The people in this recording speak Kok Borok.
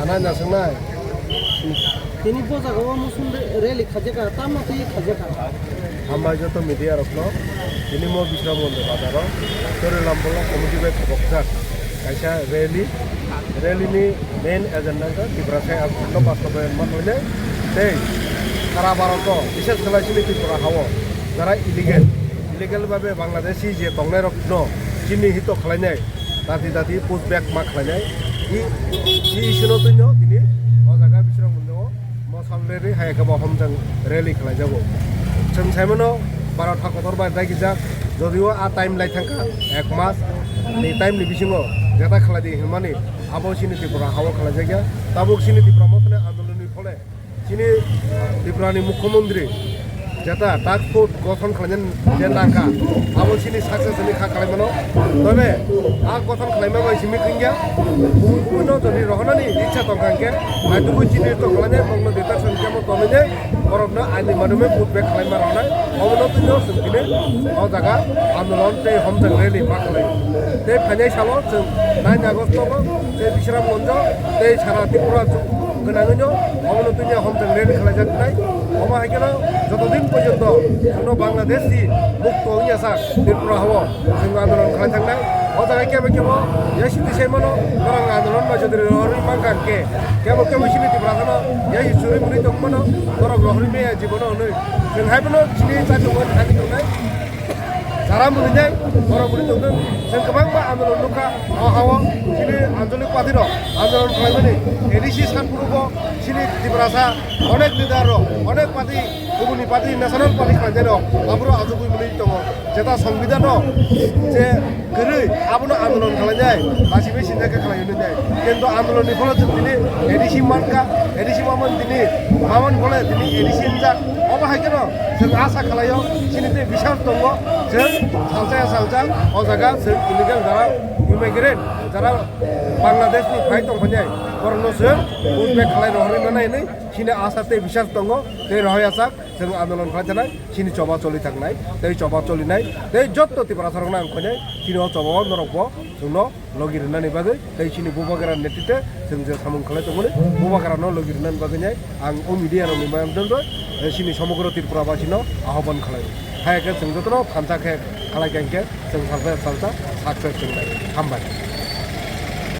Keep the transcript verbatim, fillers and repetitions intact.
Nai nasongnai. Tini bo jaga o muchung re-, rally khajakha, tamo twi khajakha. Hambai joto media rokno, tini mo Bishramganj bazaro Chorilam Block committee bai khobokjak kaisa rally. Rally ni main agenda wngkha Tiprasa Act no bastobayan ma khlainai tei sara Bharat o, bishes khlai chini Tripura ha o jara illegal, illegal babe Bangladeshi je tongnai rokno chini hito khlainai, dati dati push back ma khlainai. I, i issue no twi no tini o jaga Bishramganj o mosal rally hai khe bo homjang rally khlaijago. Chwng sai mano Bharat ha kotor bai dagijak, jodio a time lai thangkha ek mas ni time ni bisingo jeta khlai di hinmani abo chini Tripura ha o khlaijakya. Tabuk chini Tripura mothani andolon ni phole chini Tripura ni Mukhyamantri jeta task force gothon khlainani je nangkha, abo chini success ni kha khlai mano. Tobe a gothon khlaima bai simi kringya, kubui kubui no jodi rohonani ichha tongkha hwnkhe, naitugwi chini to khlainai, bokno detection camp o tonwi borokno aini manume put back khlaima rwnai. Omono twi no chwng tini o jaga andolon tei homjang rally ma khlai. Tei phainai salo chwng nine August o tei Bishramganj tei sara Tripura gwnangwino omono twi no homjang rally khlaijak nai. Omo hai kheno joto din porjonto chwngno Bangladesh si mukto wngya sak Tripura ha o chwng andolon khlai thang nai. O jaga kebo kebo ya siti sai mano, norok andolon bai jodi rohorwi mankha hwnkhe, kebo kebo chini Tiprasa no ya hisuri mwnwi tong mano, norok rohorwi maya jibono hwnwi. Chwng hai bono chini chati wngmani thani tongnai. Jara mwnwi nai, borok mwnwi tongthwng. Chwng kwbangma andolon nukha, o ha o chini anjoli party rok andolon khlaimani, A D C Satpuro bo chini Tiprasa onek leader rok, onek party, kubuni party, national party khlainai rok, aphuru achugwi mwnwi tongo. Jeta songbidhan no je kwrwi abono andolon khlainai, basibai sinjakhe khlai hwnwi nai. Kintu andolon ni phano chwng tini A D C mankha, A D C mamani tini mamani phole tini A D C wngjak. Obo hai kheno chwng asa khlaio, chini tei bisar tongo, chwng salsa ya salsa o jaga chwng illegal jara immigrant, jara Bangladesh ni phai tong phai nai, borokno chwng put back khlai rohorwi manai hinwi chini asa tei bisar tongo, tei rohorya sak chwng andolon khlai thanai, chini choba choli thangnai, tei choba cholinai, tei jotto Tiprasa rokno ang khainai, chini o choba o norok bo chwngno logi rwnani bagwi tei chini Bubagra netrite chwng je samung khlai tongmani Bubagrano logi rwnani bagwi nai ang o media rokni mayam dwngwi chini somogro Tripura basino ahoban khlaio. Hai khe chwng jotono thansa khe khlai kha hwnkhe chwng salsa salsa success wngnai. Hambai.